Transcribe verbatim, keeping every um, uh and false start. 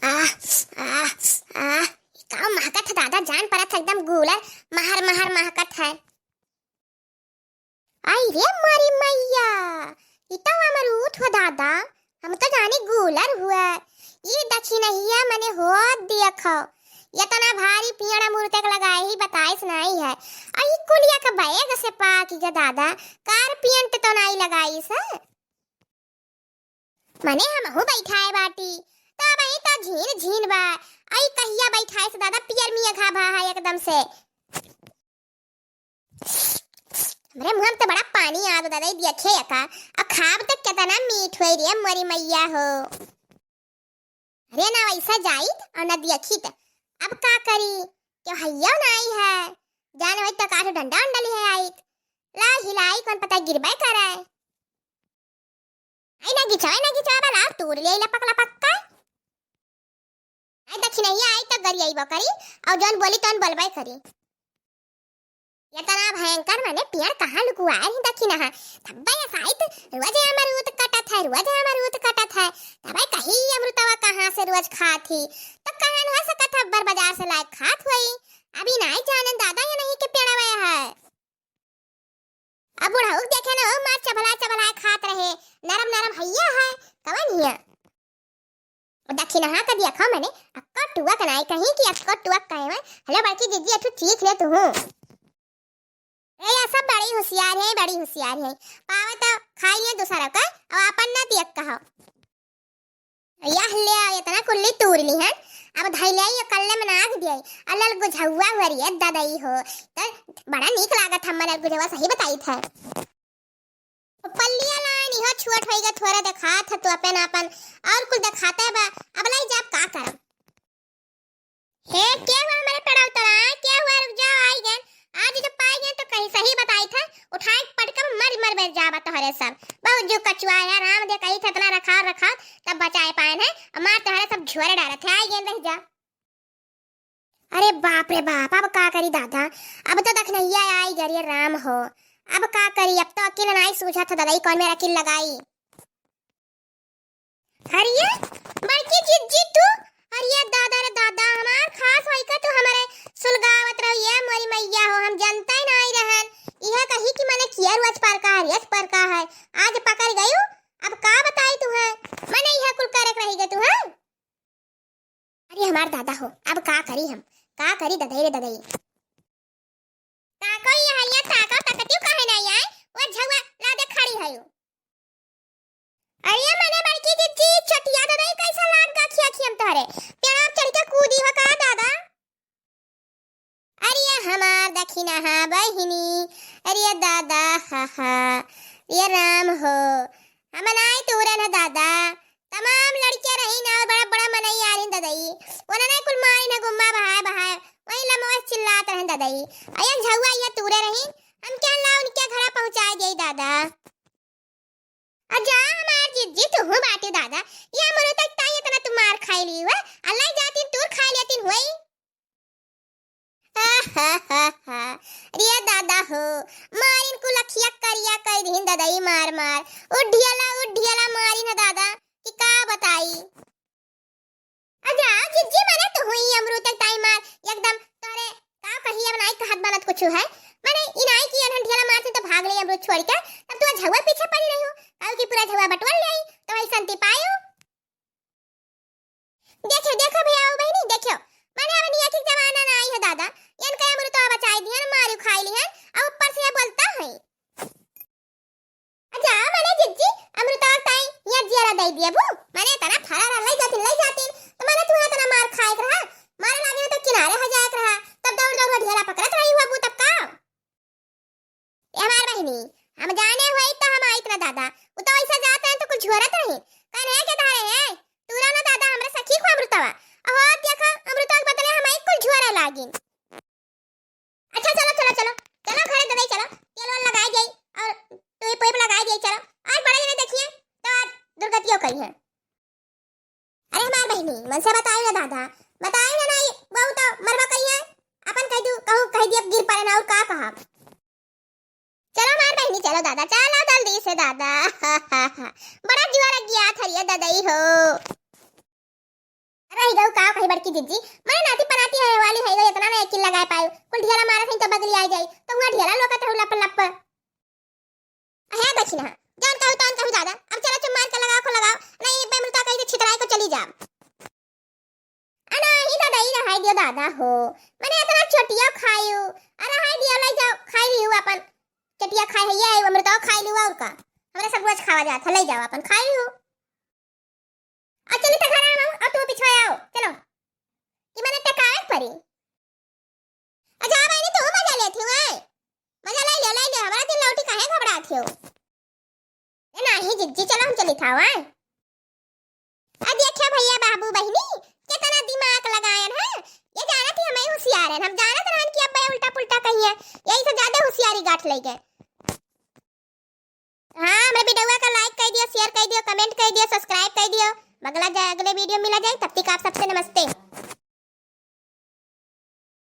आह, आह, आह, ई का महकत है दादा, जान परत है एकदम गूलर महर महर महकत है। आई रे मोरी मैया, ई तो अमरूद हो दादा, हम तो जानी गूलर हुआ। ई दखिनहिया मने होत देखो, इतना भारी पियड़ अमरूद के लगाए ही बताइस नाई है। आ ई कुलिया के बैग से पाकि गा दादा, कारपियन तो नाई लगाइस है। मने हमहू बैठाए बाटी, त अबहीं त झीन झीन बा। आई कहिया बैठाइस दादा, पियर मिया घा भा है एकदम से। हमरे मुँह में त बड़ा पानी आ गो दादा, ई देखे का। अब खाब त केतना मीठ होई रे मोरी मैया हो। अरे ना वैसा जाइत और ना देखित। अब का करी, केहू हइयो नाई है। जान होइत त काठो डंडा उंडा लिहे आइत। ला हिलाई, कौन पता गिरबे करे। आई ना गिचवा, ना गिचवा वाला तूर ले लपक लपक का। आई दखिनहिया आई त गरियाइबो करी, और जौन बोली तौन बोलबे करी। इतना भयंकर मने पियड़ कहाँ लुकुआए रही दखिनहा। तब्बे असाइत, रोज अमरूद कटत है, रोज अमरूद कटत है। तब्बे कही अमरुतवा कहाँ से रोज खात ही। त कहन हो सकत है अब्बर बाजार से लाए खात होई। अभी नाई जाने दादा ये नहीं के पेड़वे है। अब बुढ़ऊ देखे ना, ओ मार चबला चबला खात रहे, नरम नरम हइया है, कवन हिया? दखिनहा का देखो मने, अक्को टुअक नाई कहीं कि अक्को टुअक कहे में, हेलो बड़की जिज्जी, अठू चीख ले तुहू। ए, या सब बड़ी होशियार है, बड़ी होशियार है। पावे तो खाई ले दूसरा का, और आपन ना दियक कहो। यह ले आ, इतना कुल्ली तूर ली है, अब धैले ही कल्ले में नाग दिए, अलल गुझौआ हुआ रे ददई हो। तो बड़ा नीक लागत हमर गुझौआ, सही बताई थे। पल्लिया लाइन इहो छोट होइगा, थोड़ा देखात है तो अपन अपन और कुल देखाते बा। अब लाई जाब का करब? हे, के हुआ हमारे पेड़ाव तोरा? के हुआ? रुक जाओ, आई गन। आज जब पाई गन तो कहीं सही बताई था, उठाए के पटकब मर मर मर जाबा तोहरे सब। बहुत जो कचुआ है, राम दे कही था इतना रखाव रखाव तब बचाए पाए हैं, और मार तोहरे सब झोरे डालत है, आई गन रह जा। अरे बाप रे बाप, अब का करी दादा, अब तो दखनैया आई गरी राम हो, अब का करी, अब तो अकिल नाई सूझत है दादा, ई कौन मेर अकिल लगाई? अरे बड़की जिज्जी तू, अरे दादा रे दादा, हमार खास होई का तू हमरे सुलगावत रहो, ये मोरी मैया हो, हम जनता ही नाई रहन, यह कही कि मने किया रोज पर का है, रोज पर का है, आज पकड़ गयू, अब का बताई तू है, मने यह कुल करे के रही गए तू है। अरे हमार दादा हो, अब का करी हम, का करी ददई रे ददई। ताको ये हइया, ताको, ताकतियो काहे नहीं आए, वो झउआ ला दे खड़ी है। अरे मने बड़की जिज्जी, चटिया ददई कैसा लाग गा खिया खियम तोहरे, पेड़ाप चढ़ के कूदी हो का दादा? अरे हमार दखिनहा बहिनी, अरे दादा, हा हा, ये राम हो, हम नाई तूरन है दादा, तमाम लड़कियां रही ना, बड़ा बड़ा मनई आ रही ददई, उन्होंने कुल मारी ना गुम्मा बहाए बहाए, वही लमोस चिल्लात रहन ददई, अयन झउआ ये तूरे रही, हम क्या ला उनके घरा पहुँचाए दिए दादा। आ जा हमार जिज्जी, तुहू बाटे दादा, ये अमरूद तक ताई इतना तू मार खाई ली हुआ, अल्लाह जातिन तूर खाई लेतिन हुई। हा, हा, हा, हा। रे दादा हो, मारिन कुल अखिया करिया कई दिहिन ददई मार मार। उड्ढियला, उड्ढियला मारिन ह दादा, कि का बताई। आ जा, जिज्जी मने तो हुई अमरूद तक ताई मार, एकदम तोरे का कही अब नाई कहत बनत कुछ है। मने ई नाई कि अनहन ढेला मारते तो भाग ले अमरूद छोड़ के, तब तू झउआ पीछे पड़ी रही हो, काहे कि पूरा झउआ बटोर ले आई, तो वही संती पायो। देखो, देखो भैया, ओ बहिनी, देखो, मने अब निया के जमाना ना आई है दादा, इनका अमरूद तो बचाई दिहन, मारू खाई लिहन, अब ऊपर से ये बोलता है। अच्छा, मने जिज्जी, अमृता ताई, यहाँ जियरा दे दिए बू, मने तना फरा रहा, ले जातिन, ले जातिन, तो मने तू तना मार खाए के रहा, मारे लागे तो किनारे हो जाए के रहा, तब दौड़ दौड़ ढेला पकड़त रही हुआ बू, तब का? ए हमार बहिनी, हम जाने हुई तो हम आइत ना दादा, वो तो ऐसा जाते हैं तो कुछ झोरत रही, कने के धारे है, तू रहा ना दादा, हमरा सखी को अमृतवा, अहो देखा, अमृतवा के बदले हम एक कुल झोरे लागिन। अच्छा, चलो, चलो, चलो, चलो, घरे दे दे, चलो, तेल वेल लगाई जाई और टोई पोई पे लगाई जाई, चलो, आज बड़े जने देखिए, तो आज दुर्गतियों करी है। अरे हमार बहिनी, मन से बताई ना दादा, बताई ना, नहीं, बहू तो मरबा कही है, अपन कह दू, कहूँ कह दिया, गिर पड़े ना, और का कहा। चलो हमार बहिनी, चलो दादा, चलो जल्दी से दादा। बड़ा जुआ लग गया था ये ददई हो। रही बड़की जिज्जी, मने नाती पनाती है वाली है, इतना ना यकीन लगाए पाए, कुल ढेला मारत है तो बगली आ जाई, तो हुआ ढेला लोकत रहू लप लप। अहे दक्षिणा, जौन कहू तौन कहू दादा, अब चलो चुप मार के लगाओ को लगाओ, नहीं बे मुर्गा कहीं से छितराए को चली जा। अ नाही दादा, ई रहाई दियो दादा हो, मने इतना चटिया खायू, अ रहाई दियो, ले जाओ, खाई लियो अपन, चटिया खाए है ये, अमृतो खाई लियो और का, हमरा सब रोज खावा जात है, ले जाओ अपन, खाई लियो। अ चली तो घर आओ, अ तू पीछे आओ, चलो, कि मने टकाए परी। अच्छा, बहिनी, तू मजा लेत हूँ, आय? मजा ले लियो, ले लियो, हमारा दिल लौटी काहे घबरात हो? ए, नाही, जिज्जी, चलो, हम चली था, आय? अब देखियो भैया, बाबू, बहिनी, कितना दिमाग लगायन है। ये जानत ही हमें होशियार है, हम जानत रहन कि अब ये उल्टा पुल्टा कहिए, यही से ज्यादा होशियारी गांठ ले गए। हाँ, हमरे वीडियो का like कर दियो, share कर दियो, comment कर दियो, subscribe कर दियो। अगला जा-, अगले वीडियो मिला जाए, तब तक आप सबसे नमस्ते।